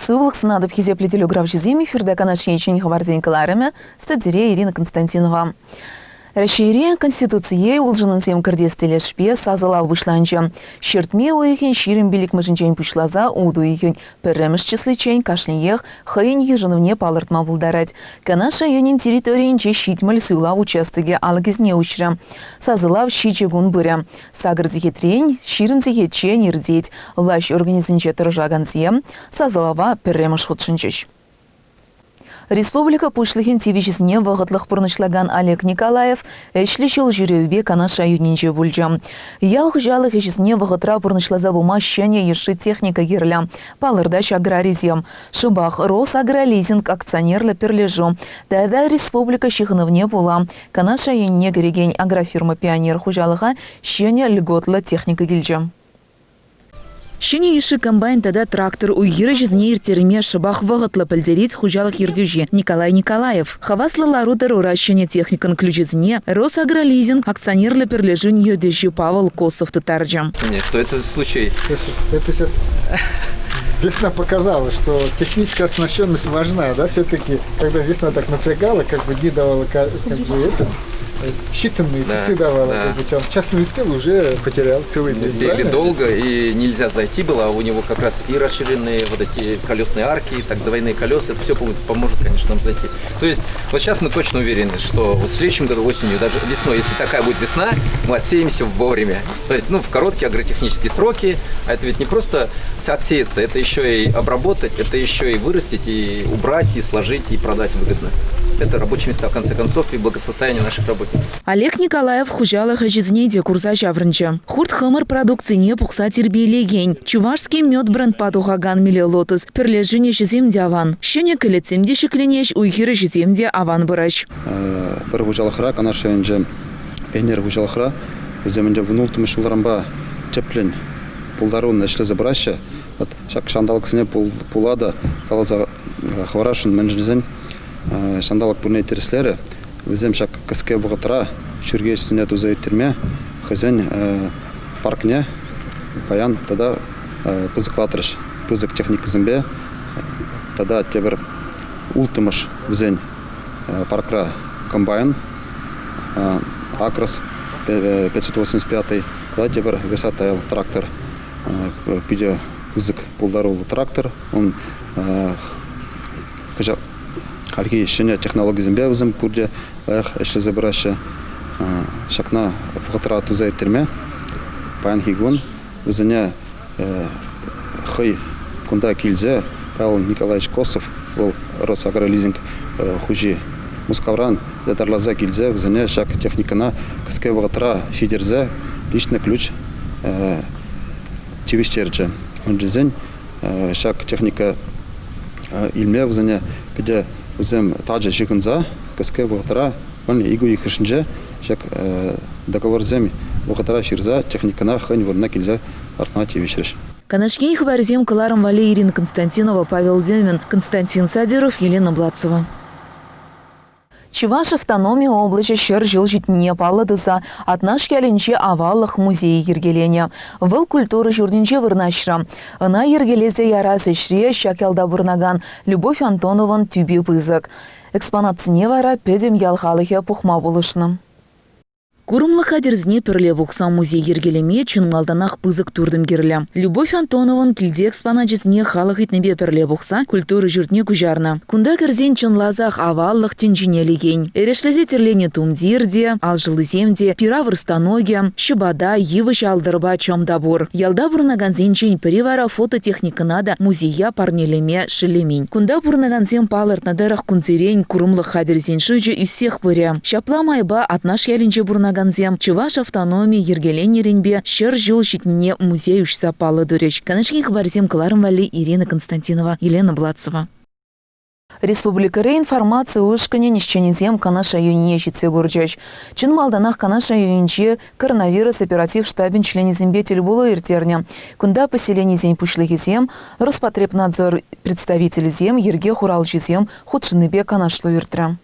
Сывлӑх сунатӑп хисеплӗ телеграфҫӑсем эфирта Канаш енчен хӑварсен кӑларӑмӗ статьре Ирина Константинова. Раҫҫейре Конституцие улшӑнусем кӗртес тӗлӗшпе сасӑлав пуҫланчӗ. Ҫӗртме уйӑхӗн 25-мӗшӗнчен пуҫласа утӑ уйӑхӗн пӗрремӗш числиччен кашниех хӑйӗн йышӑнӑвне палӑртма пултарать. Канаш районӗн территорийӗнче 70 суйлав участокӗ алӑкӗсене уҫрӗ. Сасӑлав ҫичӗ кун пырӗ. Сакӑр сехетрен 20 сехетчен иртет. Влаҫ органӗсенче тӑрӑшакансем сасӑлава пӗрремӗш хутшӑнчӗҫ. Республика Пуҫлӑхӗн тивӗҫӗсене вӑхӑтлӑх пурнӑҫлакан Олег Николаев ӗҫлӗ ҫул ҫӳревпе Канаш районӗнче пулчӗ. Ял хуҫалӑх ӗҫӗсене вӑхӑтра пурнӑҫласа пыма ҫӗнӗ йышши техника кирлӗ, палӑртаҫ аграрисем. Шӑпах Росагролизинг акционерлӑ пӗрлешӳ тата республика ҫыхӑнӑвне пула Канаш районне кӗрекен агрофирма «Пионер» хуҫалӑха ҫӗнӗ льготлӑ техника килчӗ. Ҫӗнӗ йышши комбайн тата трактор уй-хир ӗҫӗсене ирттерме шӑпах вӑхӑтлӑ пӗлтерет хуҫалӑх ертӳҫи Николай Николаев. Хаваслӑ лару-тӑрура ҫӗнӗ техникӑн ключӗсене Росагролизинг акционерлӑ пӗрлешӳн ертӳҫи Павел Косов тыттарчӗ. Что это случай? Это сейчас весна показала, что техническая оснащенность важна, да, все-таки, когда весна так напрягала, как бы дни давала, как бы это, считанные часы давала, как бы, час не успел, уже потерял целый день. Сели долго, и нельзя зайти было, а у него как раз и расширенные вот эти колесные арки, так двойные колеса, это все поможет, конечно, нам зайти. То есть вот сейчас мы точно уверены, что вот в следующем году осенью, даже весной, если такая будет весна, мы отсеемся вовремя. То есть, ну, в короткие агротехнические сроки, а это ведь не просто отсеяться, это еще и обработать, это еще и вырастить, и убрать, и сложить, и продать выгодно. Это рабочие места, в конце концов, и благосостояние наших работников. Олег Николаев хуҫалӑх ӗҫӗсене те курса ҫаврӑнчӗ. Хурт-хӑмӑр продукцине пухса тирпейлекен «Чувашский мед» брендпа тухакан «Мелелотус» пӗрлешӳн ӗҫӗсем те аван. Ҫӗнӗ кӗлетсем те ҫӗкленӗҫ, уй-хир ӗҫӗсем те аван пыраҫ. Пӗр хуҫалӑхра, Канаш районӗнче, Пионер хуҫалӑхра вӗсем ӗнтӗ 16-мӗш ҫултанпа тӗплӗн пултаруллӑн ӗҫлесе пыраҫҫӗ. Вот ҫак ҫанталӑксене пула та каласа хӑварасшӑн, мӗншӗн тесен ҫанталӑк пурне тӗрӗслерӗ. Вӗсем ҫак кӗске вӑхӑтра ҫурхи ӗҫсене туса ирттерме хӑйсен паркне паян тата пысӑклатрӗҫ. Пысӑк техникӑсемпе тата тепӗр улттӑмӗш вӗсен паркра комбайн Акрос 585 тата тепӗр Версатайл трактор питӗ пысӑк пултаруллӑ трактор. Ун хальхи ҫӗнӗ технологисемпе вӗсем пурте лайӑх ӗҫлесе пыраҫҫӗ. Ҫакна вӑхӑтра туса ирттерме паянхи кун вӗсене хӑй кунта килсе Павел Николаевич Косов, вӑл Росагролизинг хуҫи, Мускавран ятарласа килсе вӗсене ҫак техникӑна кӗске вӑхӑтра ҫитерсе личный ключ тивӗҫтерчӗ. Ун тесен ҫак техника илме вӗсене питӗ вӗсем тачӑ ҫыхӑнса кӗске вӑхӑтра икӗ уйӑх хушшинче ҫак договорсем вӑхӑтра ҫырса техникӑна хӑйӗн вырӑнне килсе лартма тивӗҫрӗҫ. Канаш ен хыпарӗсем кӑларӑм валли Ирина Константинова, Павел Демин, Константин Садиров, Елена Блацева. Чӑваш автономи облаҫӗ 100 ҫул ҫитнине паллӑ туса Атнаш ялӗнче аваллӑх музейӗ йӗркеленӗ. Вӑл культура ҫуртӗнче вырнаҫрӗ. Ӑна йӗркелесе ярас ӗҫре ҫак ялта пурӑнакан Любовь Антонован тӳпи пысӑк. Экспонатсене вара пӗтӗм ял халӑхӗ пухма пулӑшнӑ. Курӑмлӑ хатӗрсене пӗрле пухса музей йӗркелеме чӑн малтанах пысӑк туртӑм кирлӗ. Любовь Антонован килти экспоначӗсене халӑх ыйтнипе пӗрле пухса культура ҫуртне куҫарнӑ. Кунта кӗрсен чӑнласах аваллӑх тӗнчине лекен. Эрешлесе тӗрленӗ тумтир те, алшӑллисем те, пир-авӑр станокӗ, ҫӑпата, йывӑҫ алтӑрпа чӑм та пур. Ялта пурӑнакансенчен пӗри вара фототехникӑна та музея парнелеме шеллемен. Кунта пурӑнакансем палӑртнӑ тӑрӑх кунсерен курӑмлӑх хатӗрӗсен шучӗ ӳссех пырӗ. Ҫапла майпа Атнаш ялӗнче пурӑнакансем чӑваш автономи йӗркеленнӗренпе 100 ҫул ҫитнине музей уҫса паллӑ турӗҫ. Канашри хыпарсем кӑларӑм валли Ирина Константинова, Елена Блацева. Республикӑри информаци ушкӑнӗн ӗҫченӗсем Канаш районне ҫитсе курчӗҫ. Чӑн малтанах Канаш районӗнчи коронавирус оператив штабӗн членӗсемпе тӗлпулу ирттернӗ. Кунта поселенисен пуҫлӑхӗсем, Роспотребнадзор представителӗсем, йӗрке хуралҫисем хутшӑннипе канашлу иртрӗ.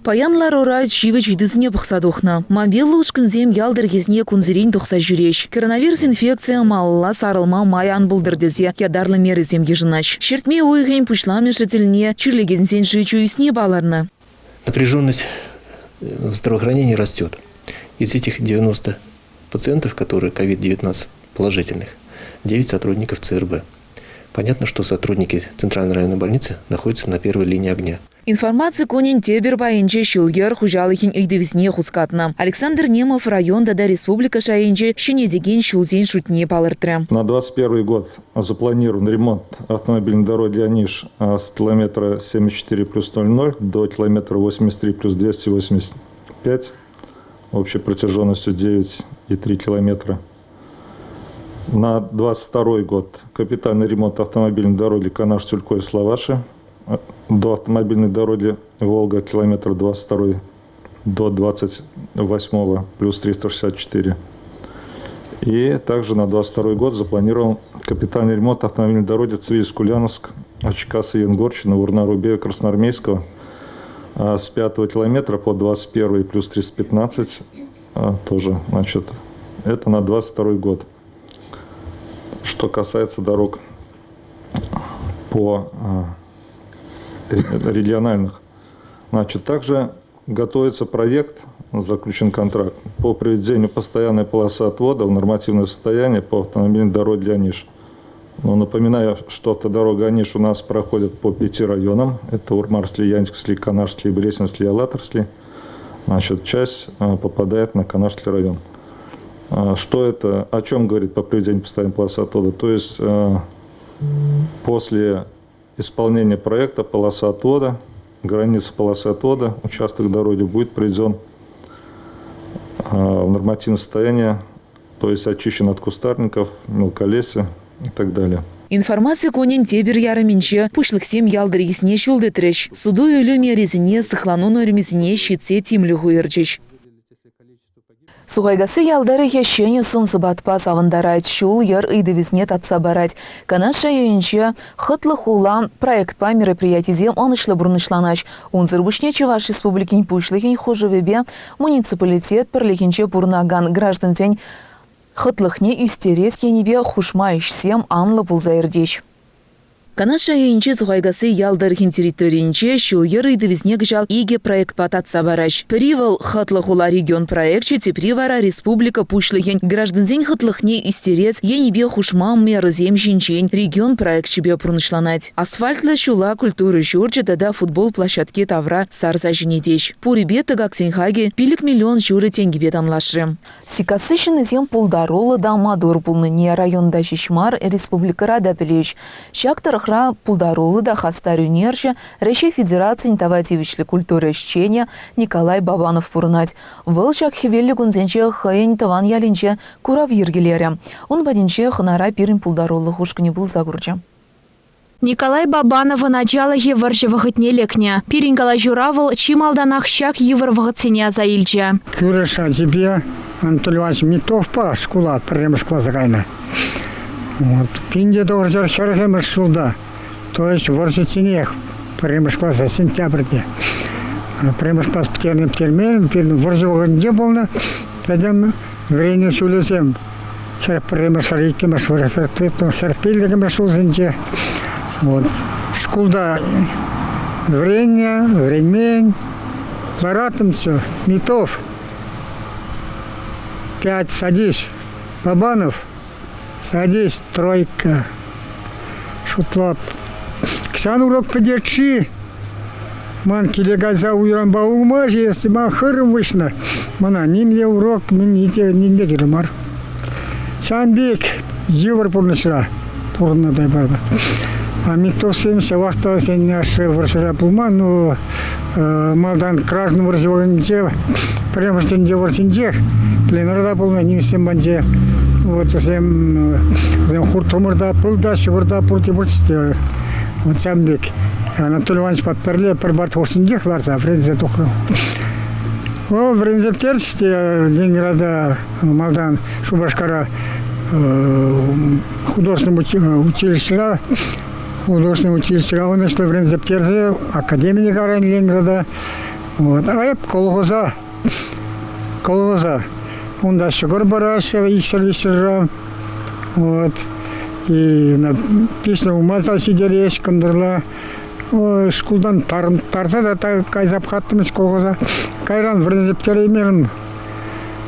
Паян ларура ҫивӗч ыйтусене пӑхса тухнӑ. Мобиллӗ ушкӑнсем ял тӑрӑхӗсене кунсерен тухса ҫӳреҫ. Коронавирус инфекцийӗ малалла сарӑлма май ан пултӑр тесе ятарлӑ мерӑсем йышӑнаҫ. Ҫӗртме уйӑхӗн пуҫламӑшӗ тӗлне чирлекенсен шучӗ ӳсни палӑрнӑ. Напряженность в здравоохранении растет. Из этих 90 пациентов, которые COVID-19 положительных, 9 сотрудников ЦРБ. Понятно, что сотрудники Центральной районной больницы находятся на первой линии огня. Информаци кунӗн тепӗр пайӗнче ҫул-йӗр хуҫалӑхӗн ыйтӑвӗсене хускатнӑ. Александр Немов район тата республика шайӗнче ҫӗнетекен ҫулсен шутне палӑртрӗ. На 2021 год запланирован ремонт автомобильной дороги Аниш с километра 74 плюс 00 до километра 83 плюс 285 общей протяженностью 9,3 километра. На 2022 год капитальный ремонт автомобильной дороги Канаш-Тюлькой-Словаши до автомобильной дороги Волга километр 22 до 28 плюс 364. И также на 22 год запланирован капитальный ремонт автомобильной дороги Цивильск-Ульяновск, Очкасы, Янгорчина, Урна-Рубея, Красноармейского с 5 километра по 21 плюс 315 тоже, значит, это на 22 год. Что касается дорог по региональных. Значит, также готовится проект, заключен контракт по приведению постоянной полосы отвода в нормативное состояние по автомобильной дороге Аниш. Но напоминаю, что автодорога Аниш у нас проходит по пяти районам. Это Урмарсли, Янтиксли, Канашсли, Бресенсли, Алатырсли. Значит, часть попадает на Канашский район. Что это, о чем говорит по приведению постоянной полосы отвода? То есть после исполнения проекта полоса отвода, граница полосы отвода, участок дороги будет приведен в нормативное состояние, то есть очищен от кустарников, мелколесья и так далее. Информаци кунӗн тепӗр ярӑмӗнче пуҫлӑхсем ял тӑрӑхӗсене ҫул тытрӗҫ. Суту-илӳ мерисене, сыхлану нормисене ҫитсе тимлӗх уйӑрчӗҫ. Сухайкасси ял тӑрӑхӗ ҫӗнӗ сӑн-сӑпатпа савӑнтарать, ҫул-йӗр ыйтӑвӗсене татса парать. Канаш районӗнче Хӑтлӑ хула проектпа мероприятисем ӑнӑҫлӑ пурнӑҫланаҫ. Унсӑр пуҫне Чӑваш Республикин Пуҫлӑхӗн хушӑвӗпе муниципалитет пӗрлӗхӗнче пурӑнакан граждансен хӑтлӑхне ӳстерес енӗпе хушма ӗҫсем анлӑ пулса иртӗҫ. Канаш районӗнчи Сухайкасси ял тӑрӑхӗн территорийӗнче ҫул-йӗр ыйтӑвӗсене кӑҫал икӗ проектпа татса параҫ. Пӗри вӑл «Хӑтлӑ хула» регион проекчӗ, тепри вара республика Пуҫлӑхӗн граждансен хӑтлӑхне ӳстерес енӗпе хушма мерӑсем ҫинчен регион проекчӗпе пурнӑҫланать. Асфальтлӑ ҫула культура ҫурчӗ тата футбол площадки тавра сарса ҫӗнетеҫ. Пурӗпе тӑкаксен хакӗ 5 миллион ҫурӑ тенкӗпе танлашрӗ. Сиккасси ҫыннисем пултаруллӑ та маттур пулнине районта ҫеҫ мар, республикӑра та пӗлӗҫ. Ҫак тӑрӑхра пултаруллӑ та хастар ӳнерҫӗ, Раҫҫей Федерацийӗн тава тивӗҫлӗ культура ӗҫченӗ Николай Бабанов пурӑнать. Вӑл ҫак хӗвеллӗ кунсенче хӑйӗн тӑван ялӗнче курав йӗркелерӗ. Ун патӗнче хӑнара пирӗн пултарулӑх ушкӑнӗ пулса курчӗ. Николай Бабановӑн ачалӑхӗ вӑрҫӑ вӑхӑтне лекнӗ. Пирӗн калаҫура вӑл чи малтанах ҫак йывӑр вӑхӑтсене аса илчӗ. Кӳрӗш ачипе Анатолий Иванович Митовпа шкула пӗрремӗш класа кайнӑ. Вот. 1940 ҫулта, то есть вӑрҫӑчченех пӗрремӗш класа сентябрьте. Пӗрремӗш класс пӗтернӗ пӗтермен, пирӗн вӑрҫӑ вӑхӑтӗнче пулнӑ. Пӗтӗм вӗренӳ ҫулӗсем 41-мӗш, 42-мӗш, 45-мӗш ҫулсенче вот, шкулта вӗреннӗ, вӗренмен. Лараттӑмччӗ, Митов, пять, садись, Бабанов, садись, тройка. Шутлап. Сан урок пӗтет-ши? Ман киле кайса уйранпа улма ҫиес, ман хырӑм выҫнӑ. Мана нимле урок, нимле кирлӗ мар. Ҫавӑн пек йывӑр пурнӑҫра пурӑннӑ та эпир. А Миттовсем ҫавах та сен ашшӗ вӑрҫӑра пулман, но малтан граждан вӑрҫи вӑхӑтӗнче, пӗрремӗш тӗнче вӑрҫинчех пленэрта пулнӑ нимӗҫсем патӗнче. Вот вӗсем, вӗсем хурт-хӑмӑр та, пыл та, ҫӑкӑр та пурте пурччӗ. Вот ҫавӑн пек. Анатолий Ивановичпа пӗрле пӗр парт хушшинчех ларса вӗренсе тухрӑм. Вӑл вӗренсе пӗтерчӗ те Ленинграда малтан Шупашкара художественный училищера художественный училищера ӑнӑҫлӑ вӗренсе пӗтерсе академине каран Ленинграда. Вот. А эп колхоза, колхоза. Унта ҫӑкӑр параҫҫӗ икҫӗр-виҫҫӗр Вот. И на песню ума та ҫитереҫ кӑнтӑрла. Шкултан тарса та кайса пӑхаттӑмӑш колхоза. Кайран вӗренсе пӗтереймерӗм.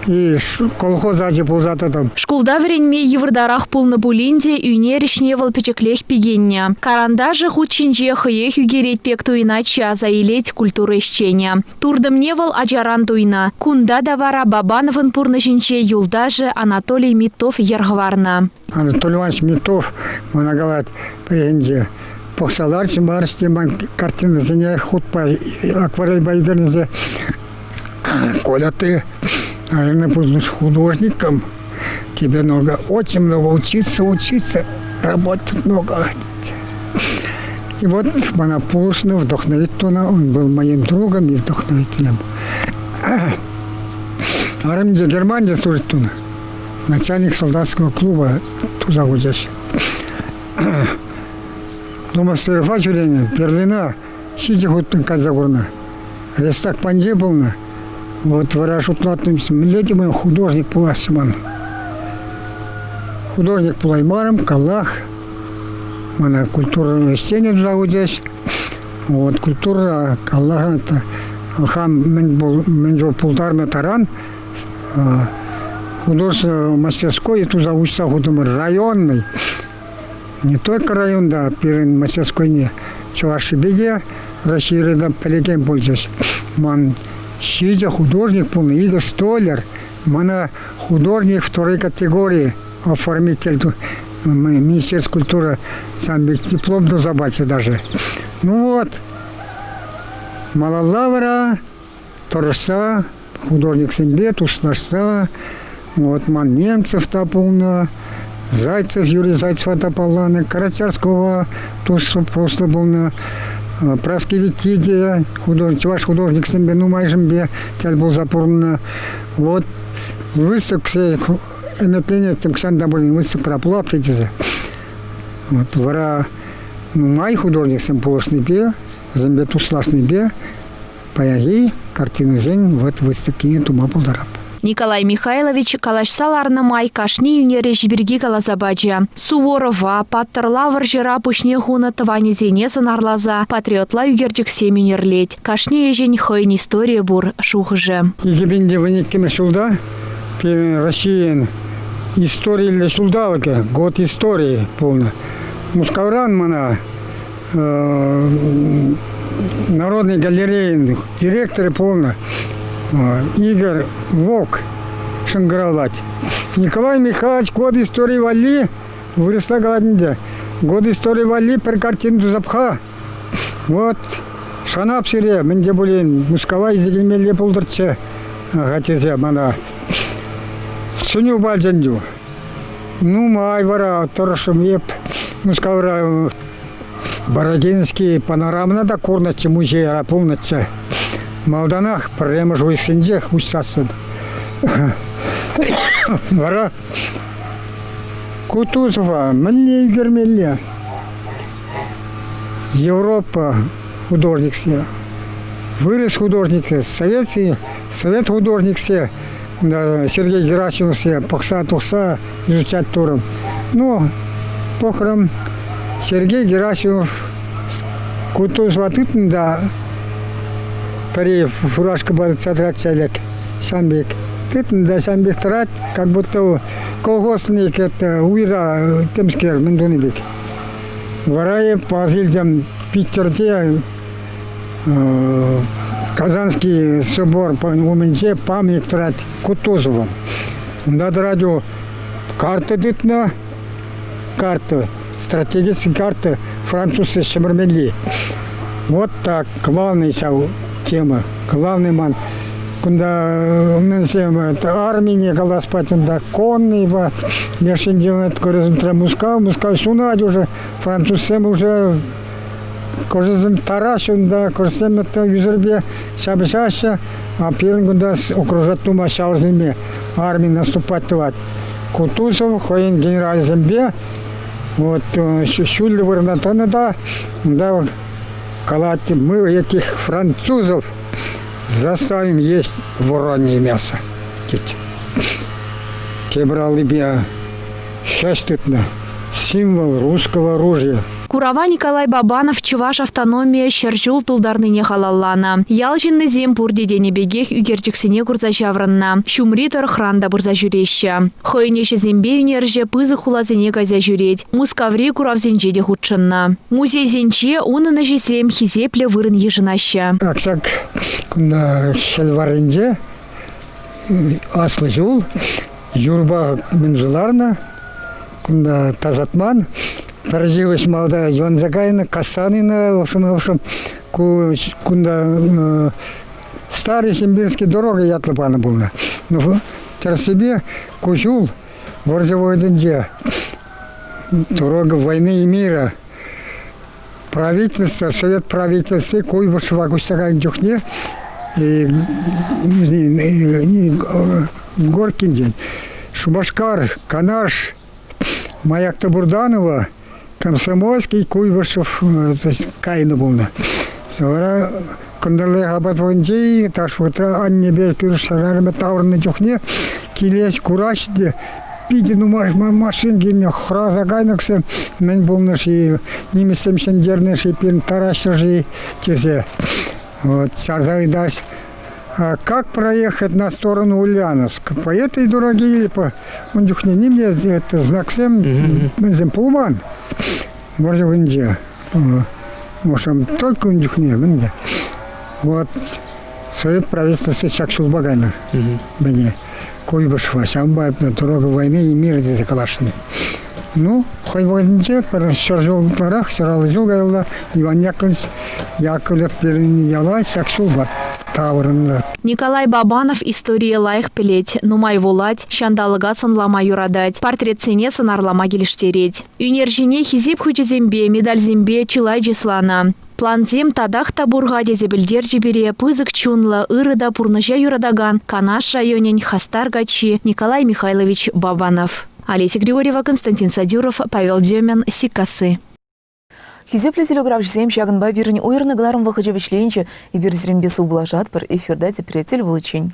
И колхоз ачи пулса тӑтӑм. Шкулта вӗренме йывӑртарах пулнӑ пулин те ӳнер ӗҫне вӑл пӗчӗклех пикеннӗ. Карандашӗ хут ҫинче хӑех ӳкерет пек туйӑнатчӗ, аса илет культура ӗҫченӗ. Туртӑмне вӑл ачаран туйнӑ. Кунта та вара Бабановӑн пурнӑҫӗнче юлташӗ Анатолий Миттов йӗр хӑварнӑ. Анатолий Иванович Миттов мана калать пӗррехинче, пӑхса ларчӗ марчӗ те ман картинӑсене хутпа акварельпа ӳкернӗ Коля, ты, наверное, будешь художником. Тебе много, очень много учиться, учиться, работать много. И вот мана пулӑшнӑ, вдохновить тунӑ. Он был моим другом и вдохновителем. Арӑмӗнче Германия служит тунӑ. Начальник солдатского клуба туса хучӗҫ. Думавсырова ҫӳренӗ, Берлина ҫичӗ хут кайса курнӑ. Рестак панче пулнӑ. Вот вара шутлаттӑм, мӗнле те ман художник пуласчӗ ман. Художник пулаймарӑм, каллах. Мана культура ӗҫченӗ туса хучӗҫ. Вот культура каллах хам мӗн чул пултарнӑ таран художество мастерской туса уҫса хутӑмӑр районный. Не только районта, пирӗн мастерскойне Чӑвашипе те Российӑра та пӗлекен пулчӗҫ. Ман ҫичӗ художник пулнӑ, икӗ столяр. Мана художник второй категории оформитель Министерство культуры сам пек диплом туса пачӗ даже. Ну вот, малалла вара тӑрӑшса художниксемпе туслашса, вот ман Немцев та пулнӑ, Зайцев, Юрий Зайцева та палланӑ, Карачарского туслӑ пулнӑ, Праски Витти те чӑваш художниксемпе нумайшӗнпе тӗл пулса пурӑннӑ. Вот выставкӑсем ӗмӗтленеттӗм кӑҫан та пулин выставкӑра пулап тесе. Вот вара нумай художниксем пулӑшнипе, вӗсемпе туслашнипе Паянхи картинӑсен вот выставкине тума пултарап. Николай Михайлович калаҫса ларнӑ май кашни ӳнер ӗҫӗ пирки каласа пачӗ. Суворова, паттӑрла вӑрҫӑра пуҫне хунӑ тӑванӗсене сӑнарласа патриотла ӳкерчӗксем ӳнерлет. Кашни ӗҫӗн хӑйӗн историйӗ пур, шухӑшӗ. 2012 ҫулта пирӗн Российӑн историллӗ ҫулталӑкӗ, год истории пулнӑ. Мускавран мана Народной галерейин директорӗ пулнӑ Игорь Вок шӑнкӑравлать. Николай Михайлович год истории валли вырӑсла калать ӗнтӗ. Год истории валли пӗр картина туса пӑха. Вот шанап сире, мӗн те пулин Мускава илсе килмелле пултӑрччӗ тесе мана сӗнӳ пачӗ ӗнтӗ. Нумай вара тӑрӑшрӑм эп Мускавра Бородинский панорамӑна та курнӑччӗ, музейра пулнӑччӗ. Малтанах пӗрремӗш уйӑхсенчех уҫсассӑн. Вара Кутузова мӗнле ӳкермелле? Европа художниксем, вырӑс художниксем, советский, совет художниксем, Сергей Герасимовсем пӑхса тухса изучать турӑм. Ну, пӑхрӑм, Сергей Герасимов Кутузова тытнӑ та пӗри фуражкӑпа тытса тӑрать ҫалек, ҫам пек. Тытнӑ та ҫам пек тӑрать, как будто колхозник это уйра темскер мӗн тунӑ пек. Вара эп илтӗм Питерте Казанский собор умӗнче памятник тӑрать Кутузовӑн. Унта тӑрать карта тытнӑ, карта, стратегический карта французсен ҫӗмӗрмелли. Вот так, главный ҫав тема, главный ман. Кунта мӗнсем армине калас пать, унта конныйпа, лешӗнче горизонтра Мускав, Мускав ҫунать уже, французсем уже кӑшӑсем тараҫҫӗ унта, кӑшсем ӳсӗрпе ҫапӑҫаҫҫӗ, а пирӗн кунта окружать тума ҫавӑрсемпе арми наступать тӑвать. Кутузов хӑйӗн генералӗсемпе вот ҫӳллӗ вырӑна тӑнӑ та унта калать, мы этих французов. Заставим есть воронье мясо, тет. Тепӗр аллипе хӗҫ тытнӑ. Символ русского оружия. Курава Николай Бабанов чӑваш автономийӗ ҫӗрҫул тултарнине халалланӑ. Ял ҫыннисем пурте тенӗ пекех ӳкерчӗксене курса ҫаврӑннӑ, ҫумри тӑрӑхран та пырса ҫӳреҫҫӗ. Хӑйӗн ӗҫӗсемпе ӳнерҫӗ пысӑк хуласене кайса ҫӳрет, Мускаври куравсенче те хутшӑннӑ. Музейсенче унӑн ӗҫӗсем хисеплӗ вырӑн йышӑнаҫҫӗ. Ак ҫак кунта хӗл варринче аслӑ ҫул юрпа мӗншӗн ларнӑ, кунта тасатман. Пӗр йывӑҫ малта йӑванса кайнӑ, кассан-и, в общем, ку кунта Старый Симбирский дорога ятлӑ панӑ пулнӑ. Ну, тӗрӗссипе ку ҫул вӑрҫӑ вӑхӑтӗнче дорога войны и мира правительство, совет правительстви Куйбышева куҫса кайнӑ чухне Горкинчен Шупашкар, Канаш, Маякта Бурданова, Комсомольский, Куйбышев кайнӑ пулнӑ. Вара кӑнтӑрлах апат вӑхӑтӗнче таш вӑхӑтра аннепе кӳршӗ хӗрарӑмӗ таврӑннӑ чухне килес кураҫ те питӗ нумай машин килнӗ, хӑраса кайнӑ мӗн пулнӑ-ши, нимӗҫсем ҫӗнтернӗ-ши, пирӗн тараҫҫӗ-ши тесе. Вот, чарса ыйтаҫ, а как проехать на сторону Ульяновск? По этой дороге или по... Ун чухне нимне это знаксем мӗнсем пулман вӑрҫӑ вӑхӑтӗнче. В общем, только ун чухне мӗнле. Вот Совет правительствосы ҫак ҫулпа кайнӑ. Мӗне Куйбышева, ҫавӑнпа дорога войны и мира тесе каласшӑн. Ну, хӑй вӑхӑтӗнче пӗр 100 ҫул ытларах, 150 ҫул каялла Иван Яковлевич Яковлев пирӗн яла ҫак ҫулпа таврӑннӑ. Николай Бабанов историе лайӑх пӗлет, нумай вулать, ҫанталӑка сӑнлама юратать, портретсене сӑнарлама килӗштерет. Ӳнерҫӗне Хисеп хучӗсемпе, медальсемпе чылай чысланӑ. Плансем татах та пур-ха тесе пӗлтерчӗ пире пысӑк чунлӑ, ырӑ та пурнӑҫа юратакан Канаш районӗн хастар каччи Николай Михайлович Бабанов. Олеся Григорьева, Константин Садюров, Павел Демин, Сиккасси. Хисеплӗ телеграфҫӑсем ҫакӑнпа пирӗн уйӑрнӑ кӑларӑм вӑхӑчӗ вӗҫленчӗ. Эпир сирӗнпе сывпуллашатпӑр. Эфирта тепре тӗл пуличчен.